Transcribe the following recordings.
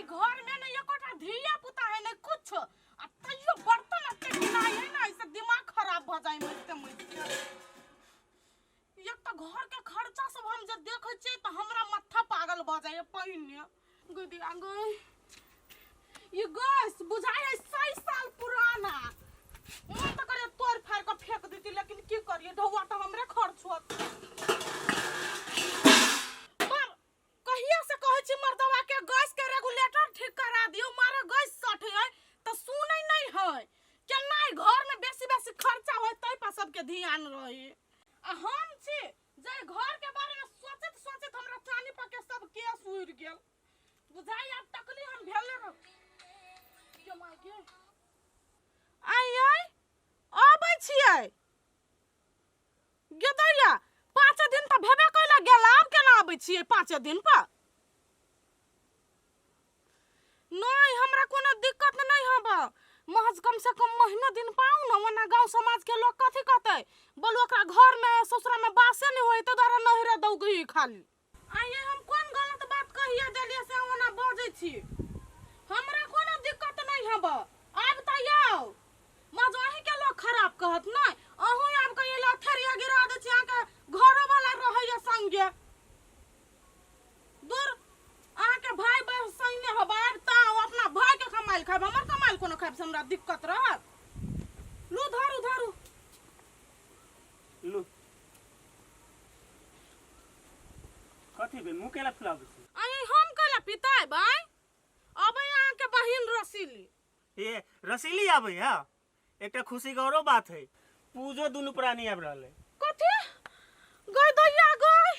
घर में ने एकोटा धिया पुता है ने कुछ आ तैयो बर्तन एते गिनाइ है ना ऐसे दिमाग खराब भ जाय मजते मजते। एक तऽ घर के खर्चा सब हम जे देखै छियै तऽ हमरा माथा पागल भऽ जाइए पहिने। गुदिया गई ई गैस बुझाइ है 100 साल पुराना। मन तऽ करे तोड़ फाड़ के फेंक देती, लेकिन की करिए, ढौआ तऽ हमरे खर्च होत। मार कहिया से कहै छी मर्दवा के गैस के रेगुलेटर ठीक करा दियौ, मारे गैस सटे है तऽ सुनै नहीं है। केना घर में बेसी बेसी खर्चा होय तै पर सबके ध्यान रहे। आ हम छी जे घर के बारे में सोचैत सोचैत हमरा चानी पर के सब केस उड़ि गेल। बुझाइ आब तकली हम भेले रह के माय गे। आइ आइ अबै छियै गेदैया, 5 दिन तऽ भेबे कैला गेल, आब केना अबै छियै 5 दिन पर? नहीं हमरा कोनो दिक्कत नहीं हब, महज कम से कम महीना दिन पाऊ ना, वरना गांव समाज के लोग कथी कहते, बोलू ओकरा घर में ससुरा में बासे नहीं होय तो द्वारा नहरे दौगी खाली। आइए हम कोन गलत बात कहिए देलिए से ओना बजै छी, हमरा कोनो दिक्कत नहीं हब। आब तऽ आउ, महज अहीं के लोग खराब कहत नहीं, अहूँ आब कहिए लथेरिया गिरा दै छी, अहाँके घरो वाला रहैया संगे। दूर अहाँके भाई बहन संगे हब, आब तऽ आउ अपना भाई के कमाइल खायब, हमर कमाइल कोनो खायब से हमरा दिक्कत रहत। लू धरू धरू लू। कथी भेल, मुँह केला फुलाबै छी? अहीं हम केला पिताय बाय, अबै अहाँके बहिन रसीली। ए रसीली आबै है, एकटा खुशी के औरो बात है, पूजो दुनू प्राणी आबि रहल है। कथी गई दैया गई,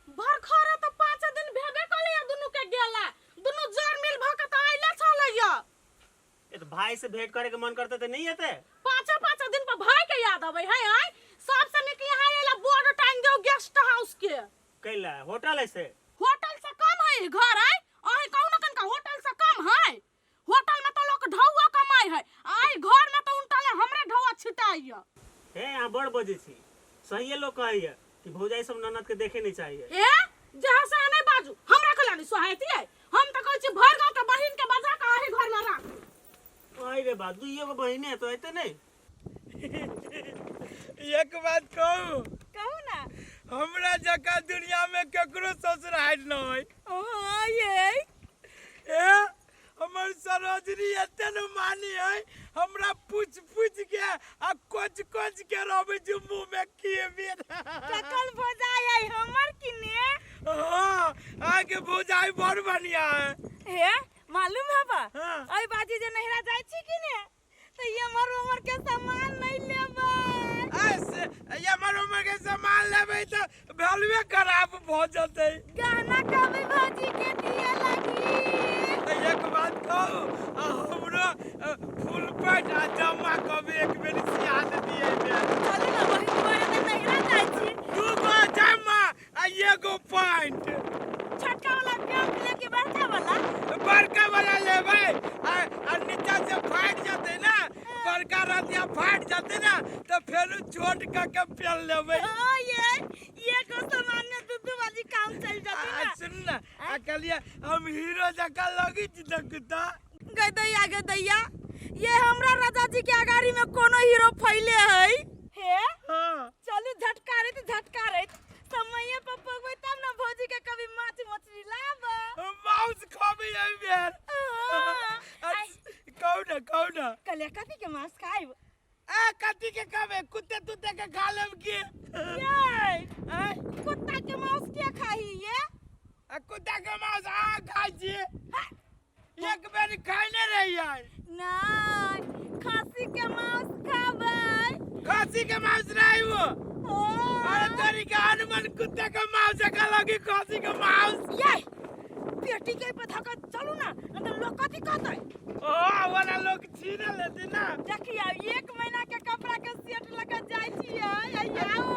भरखरे तऽ 5 दिन भेबे कलैया दुनू के गेला, दुनू जर मिल भ के तऽ आइले छलैया। ए तऽ भाई से भेंट करे के मन करते तऽ नहीं एते? 5 दिन पर भाई के याद अबै है। आय सबसे निक यहाँ एला बोर्ड टांग दियौ गेस्ट हाउस के। कैला होटल है से? होटल से कम है घर है, अहीं कहू ना कनका होटल से कम है? होटल में तो लोग ढौआ कमाई है, आई घर में तो उनटा ले हमरे ढौआ छिटाइया। हे यहाँ बड़ बजै छी, सहिए लोग कहैया कि भौजाई सब ननद के देखे नहीं चाहिए। ए जहाँ से नहीं बाजू, हमरा के लानी सोहायती है, हम तो कहै छी भर गांव के बहिन के बजा के अही घर में राख। आई रे बा, दुइयो गो बहिने है तो एते नहीं। एक बात कहू? कहू ना। हमरा जका दुनिया में केकरो ससुराल न होय। हाँ ये। ए हमर सरोजनी एते न मानी है, हमरा पूछ पूछ के आ कोच कोच के रहबै छै मुंह में किए बेर। ककल भौजाई है हमर किने? हाँ, अहाँके भौजाई बड़ बढ़िया है। हे मालूम है बा? हाँ। ओइ बाजी जे नहिरा जाइ छी किने तो ये हमर उमर के सामान नहीं लेबै। ऐसे ये हमर उमर के सामान लेबै तऽ वैल्यूए खराब भऽ जेतै। गहना कभी भौजी के दिए लगी। एक बात कहू, आ हमरो फुल पैंट आ जम्मा कभी एक बेर सिया दिए बे। चलू ना बहिन, दुबारा तऽ नहिरा जाइ छी। 2 गो जम्मा आ एगो पैंट। छोटका वाला पैंट लेके बड़का वाला? बड़का वाला लेबै आ नीचा से फाटि जेतै ना, बड़का रतिया फाटि जेतै ना तऽ फेरो छोट कऽ के पेल लेबै। हाँ, ये को सामान में दू दू बाजी काम चल जेतै ना। आ सुन ना, आ कहलियै हम हीरो जकाँ लगै छी देखू तऽ। गदैया गदैया, ये हमरा राजा जी के अगाड़ी में कोनो हीरो फैले है। हे? हाँ। चलू झटकारैत झटकारैत समय पर पगबै तब ना भौजी के कभी माछ मछली लाब। माउस खबै एहि बेर। हाँ। कहू ना, कहू ना। कहलियै कथी के मांस खाइब? ए कथी के खाबे, कुत्ते तुत्ते के खा लेब की? ये आँय? कुत्ता के मांस के खाही ये? आ कुत्ता के मांस अहाँ खाइ छी? एक बेर खाइने रहियै। नहीं, खासी के मांस खाबै। खासी के मांस नहीं वो। हाँ। अरे तोरी के हनुमान कुत्ते के मांस जका लगी खासी के मांस। ये पेटी के पे धक्का चलू ना, नहीं तो लोग कथी कहतै? ओ वाला लोग छीन लेते ना। देखियो 1 महीना के कपड़ा के सेट लगा जाय छियै, आओ।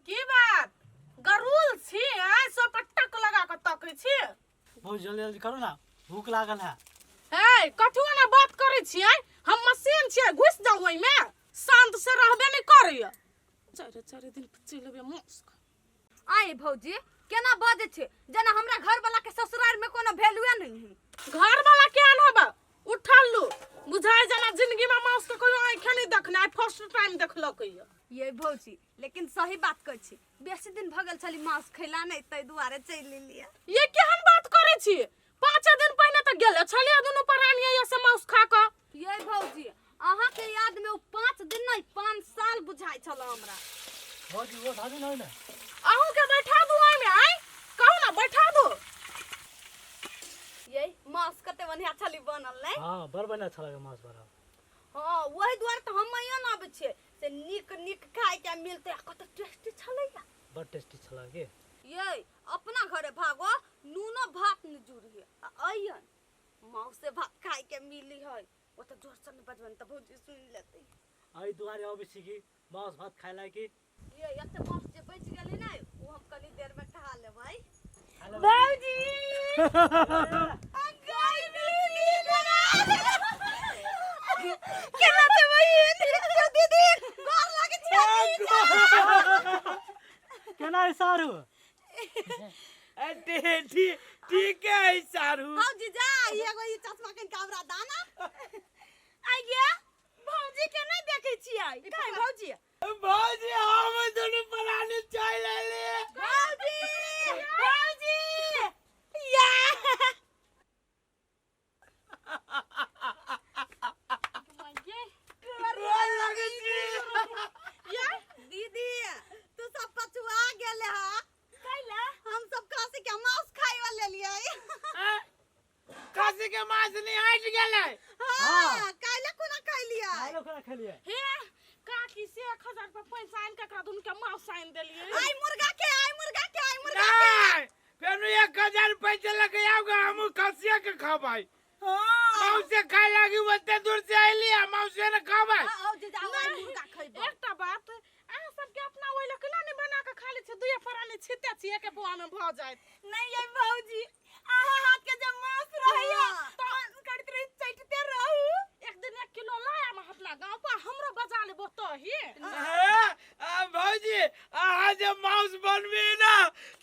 की बात गरुल छी, आइ सब पर टक लगा के तकै छी? बहुत जल्दी जल्दी करू ना, भूख लागल है। ए कथू ना बात करै छियै, हम मशीन छियै, घुसि जाउ ओहिमे, शांत से रहबे नहि करैया। चारि चारि दिन पर चलि अबैया माउस खाय। आइ भौजी केना बजै छै जेना हमरा घर वाला के ससुराल में कोनो वैल्यूए नहीं है। घर वाला के आनब उठल लू बुझाय जेना जिंदगी में माउस के कहियो आँखे नहीं देखने, आइ फर्स्ट टाइम देखलक ये। ये भौजी लेकिन सही बात कहै छी, बेसी दिन भऽ गेल छली मांस खैला नहीं, ताहि दुआरे चलि एलियै। ये केहन बात करै छी, 5 दिन पहिने तऽ गेले छलियै दुनू प्राणी ये से माउस खा कऽ। ये भौजी अहाँ के याद में ओ 5 दिन नहीं 5 साल बुझाइ छल हमरा। भौजी वो धाबी नहीं ना, अहूँ के बैठा दू ओहिमे, आइ कहू ना बैठा दू। ये मांस कते बढ़िया छली बनल नहीं? हाँ बड़ बढ़िया छल मांस बड़ा। हाँ वही दुआरे तऽ हम अइयो ना आबै छियै से नीक नीक खाय के मिलते, आ कते टेस्टी छलैया। बड़ टेस्टी छल के। ये अपना घरे भागो नूनो भात न जुड़ी है, आ अइयन मांसे भात खाय के मिली है। ओ तऽ जोर से नहीं बजबन तऽ भौजी सुन लेतै। एहि दुआरे अबै छी कि मांस भात खाय लागी। ये एते मांस जे बचि गेलै ने ओ हम कनी देर में खा लेबै। भौजी केना छै बहिन? दीदी गोर लागै छी। केना है सारू? अरे ठीक ठीक है सारू। हौ जीजा एगो ई चश्मा कनि के हमरा दाना। आइया भौजी के नहीं देखै छियै काय भौजी? भौजी हम दुनू प्राणी चलि एलियै। भौजी भौजी या गोर लागै छी। या दीदी तू सब पछुआ गेले हा। कैला? हम सब खसी के मांस खाइ वाले लेलियै। खसी के मांस नहीं हटि गेलै। हाँ काल्हि कोना खैलियै? काल्हि कोना खेलियै? हे काकी से 1000 रुपया पैसा आनि के एकरा दुनू के मांस आनि देलियै। आइ मुर्गा के, आइ मुर्गा के, आइ मुर्गा के। नहीं फेर 1000 पैसा लगे आओगे, हम खसिया के खबै। मौसे खाय लागी ओते दूर से अइली आ मौसे ने खबै। आओ जीजा आओ, आइ मुर्गा खैबै। एकटा बात अहाँ सबके अपना ओहि लए केना नहि बना के खा लै छियै, दुइये प्राणी छिते छियै एके बौआ में भऽ जायत। नहीं ये भौजी अहाँ हाथ के जे मांस रहैया तऽ करैत रही चटते रहू। एक दिन 1 किलो लऽ आयब अपना गाँव पर, हमरो बजा लेबो तही। भौजी अहाँ जे मांस बनबी ना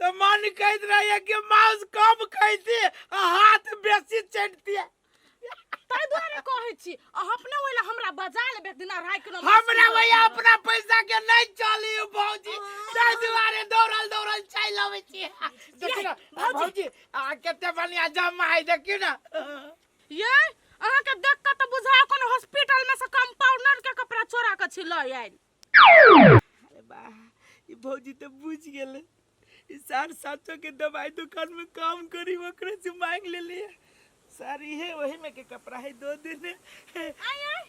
तऽ मन कहैत रहैया कि मांस कम खैती आ हाथ बेसी चटती। ताहि दुआरे कहै छी अहाँ अपने ओहि लए हमरा बजा लेबै एक दिन 2.5 किलो मांस। हमरा भैया अपना पैसा के नहीं चली भौजी, ताहि दुआरे दौड़ल दौड़ल चलि अबै छी। देखियौ ना भौजी आ कते बढ़िया जमा है, देखियौ ना। ये अहाँ के देख के तऽ बुझाय कोनो हॉस्पिटल में से कंपाउंडर के कपड़ा चोरा के छी लऽ आयल। अरे वाह ई भौजी तऽ बुझि गेलै, ई 750 के दवाई दुकान में काम करी ओकरे से मांग लेलियै। साड़ी है वही में के कपड़ा है 2 दिन। आय आय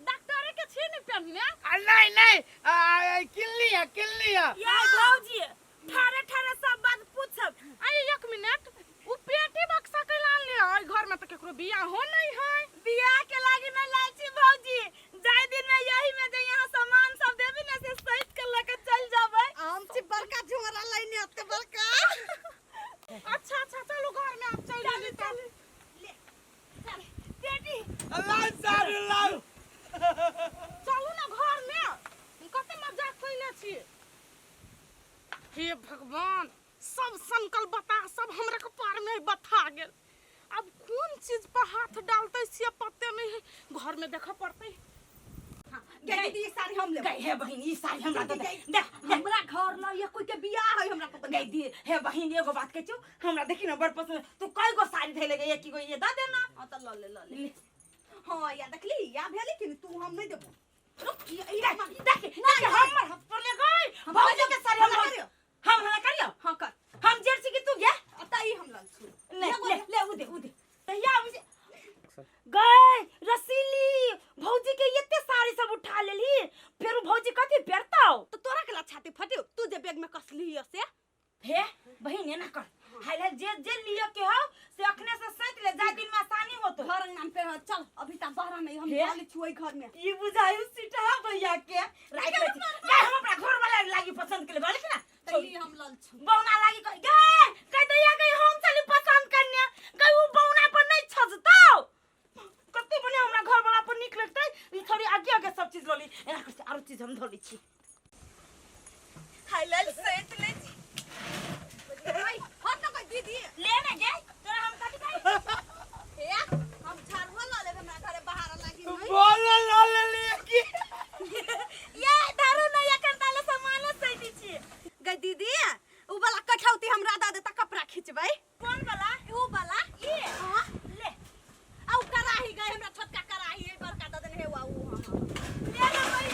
डॉक्टरे के छी ने पहनने? आ नहीं नहीं आ किन लिया किन लिया। ये भौजी ठारे ठारे सब बात पूछब। आय 1 मिनट, उ पेटी बक्सा के लान ले, ओइ घर में त केकरो बियाह हो नहीं है। बियाह के लागी नहीं लाल छी भौजी, जाय दिन में यही में जे यहाँ सामान सब देबी ने से सहित के लके चल जाबै। हम छी बड़का झोरा लाइने एते बड़का। अच्छा अच्छा चलू घर में, आप चल चलू चलू। ले चल पेटी लाल सारू लाल। चलू ना घर में, कते मजाक कइले छी। हे भगवान सब संकल बता सब हमरा के पार में बता गेल। अब कोन चीज पर हाथ डालते से पते नहीं है, घर में देखा पड़ते। गे दीदी ई साड़ी हम लेबै। गई हे बहिन ई साड़ी हमरा दे दे। देख हमरा घर में ये कोई के बियाह है हमरा पता गई दी हे बहिन एगो बात कहै छियौ, हमरा देखी ना बड़ पसंद, तू कई गो साड़ी धैले गई, एक गो ये दे दे ना। हां त ल ले ल ले। हां या देखली या भेली कि तू हम नहीं देबो। रुक ई देख देख देख हमर हाथ पर ले गई भौजी के साड़ी हम करियो। हम हला करियो। हां कर। हम जेर छी कि तू गे अता ई हम लल छी। ले ले ले उ दे उ दे। तहिया आबै छै गई रसीली भौजी के एते साड़ी सब उठा लेली, फेर भौजी कथी पेरतौ? तो तोरा के ला छाती फटियो तू जे बैग में कसली से। हे बहिन एना कर, हाय हाय जे जे लियो के हो से अखने से सैत ले, जाय दिन में आसानी होतो। घर अंगना में पेर चल, अभी तक बाहर नहीं हम हे? खाली छुई घर में। ई बुझायु सीटा भैया के राख ले छी। गए हम अपना घर वाला लागी पसंद के ले बोले ना, त ई हम लल छु। बौना लागी कह गए कह दैया गई हम चली पसंद करने गई, उ बौना पर नहीं छजतौ। एना करै छी आरो चीज हम धऽ लै छी। हाय लाल सेट ले छी। हाय हट ना कोई दीदी। ले ना गे तोरा हम कथी कहै? हे हम झाड़ुआ ल लेब, हमरा घरे बाहर लागी नहीं। बोल ल लेली की? ये दारू ना एखन ताले सामान सैती छी। गई दीदी उ वाला कठौती हमरा दऽ दे त कपड़ा खिचबै। कोन वाला? उ वाला। ई? हां। ले। आ उ कराही गई, हमरा छोटका कराही है बड़का दऽ देने हे उ हां हां। ले ले भाई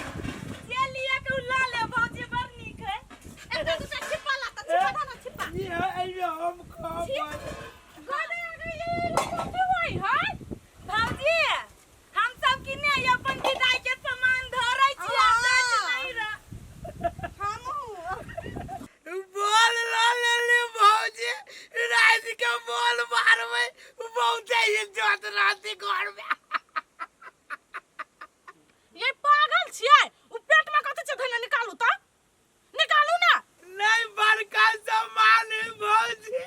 जे लिया के उ ल ले भौजी, बड़ नीक है। एकटा दूटा छिप्पा ला त छिप्पा दऽ ना छिप्पा। ई है एहिमे हम कहबै। गदे आ गई ये कथी होई है? भौजी हम सब किने अपन विदाई के सामान धरै छी आ जाइत नहीं रह। हमहूँ बोल ल लेली भौजी, राति के बोल मारबै, बहुते इज्जत रहती घर में। ये पागल छियै, उ पेट में कथी छै धैने? निकालू त, निकालू ना। नहीं बड़का सामान है भौजी।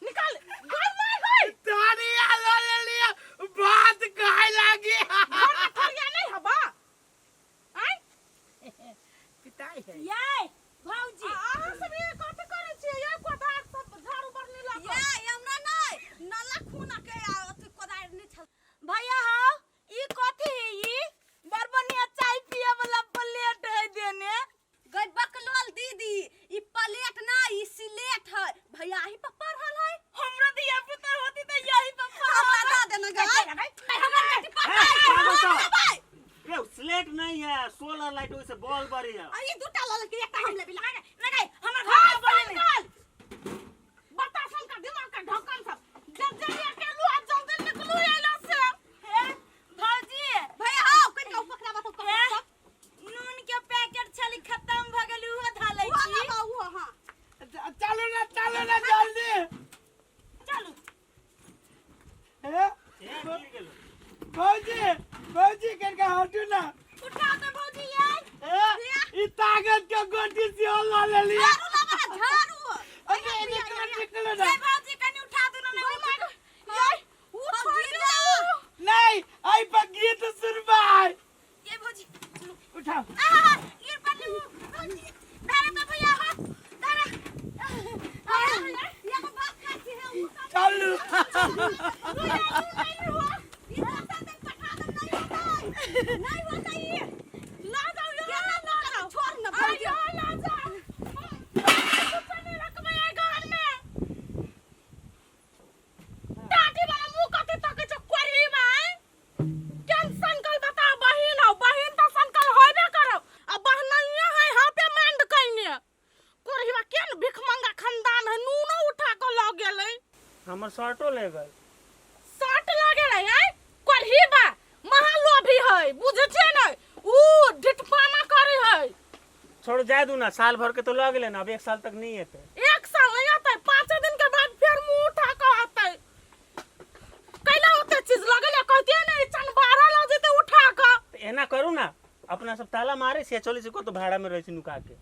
निकाल गई नहीं गई। थरिया ल लेली, भात खाय लागी। घर में थरिया नहीं हबा आय? पिताई है। ये भौजी अहाँ सब ये कथी करै छियै? ये कोदार सब झाड़ू बरनी लऽ कऽ। ये हमरा नहीं नाला खूना के आ अथी कोदारि नहीं छल। भैया हाउ ई कथी है? ई बड़ बढ़िया चाय पिए वाला प्लेट है देने। गई बकलोल दीदी ई प्लेट ना ई सिलेट है, भैया ही पर पढ़ल है। हमरो दिया पुता होती त यही पर हमरा दऽ देना गई। हमरा बेटी पढ़ाई पागल सब। भाई। रे स्लेट नहीं है, सोलर लाइट ओइसे बॉल बरी है। आ ई दूटा लऽ लेलकै, एकटा हम लेबी। लगाई लगाई हमर घर हाँ में बोले नहीं। संकल बतासन का दिमाग का ढक्कन सब जब जब के लू आ जल्दी निकलू एला से। हे भौजी। भैया हाउ कनि का पकड़ा बात हे, पकड़ा। नून के पैकेट छली खत्म भ गेल, उहो धा लै वो छी। लगा वो हां। चलो ना, चलो ना जल्दी। चलू। हे ए, गिर गेलो। भौजी, भौजी करके हटू ना। उठा दे भौजी ये। ए, ई ताकत के गोटी से ल लेली। झाड़ू लावा ना झाड़ू। अरे निकलो निकलो ना। ये भौजी कनी उठा दू ना नहीं उठ। ये उ छोड़ दे। नहीं आई पर गीत सुनबै। ये भौजी चलू। उठाओ। आहा गिर पड़लू भौजी, धरे तो भैया हो धरे। ये को भात खाइ छी हे उ। चलू। ई दोसर दिन पठा देब, नहीं होतै नहीं होतै ई। ला जाओ ये, केना ला जाओ। छोड़ ना भौजी। अरे ला जाओ, कुछ नहीं रखबै आई घर में। टाटी वाला मुंह कथी तकै छै कोरी माय? केन संकल बता बहिन हौ? बहिन त संकल होबे करौ आ बहनैया है हापे मांड कइने। कोरहिवा केन भिखमंगा खानदान है, नूनो उठा क ल गेलै। हमर शर्टो ले गेल। शर्ट लऽ गेलै? आँय कोरहिबा महालोभी है, बुझै छियै नै, ऊ ढिठपाना करै है। छोड़ जाय दू ना, साल भर के तो लऽ गेलै ना, अब एक साल तक नहीं एतै। एक साल नहीं आता, 5 दिन के बाद फिर मुंह उठा के आता। कैला ओते चीज लगल कहतिए नहीं चनबारा लऽ जेतै उठा के। तऽ एना करू ना, अपना सब ताला मारे छियै, चलै छी कतौ भाड़ा में रहै छी नुका के।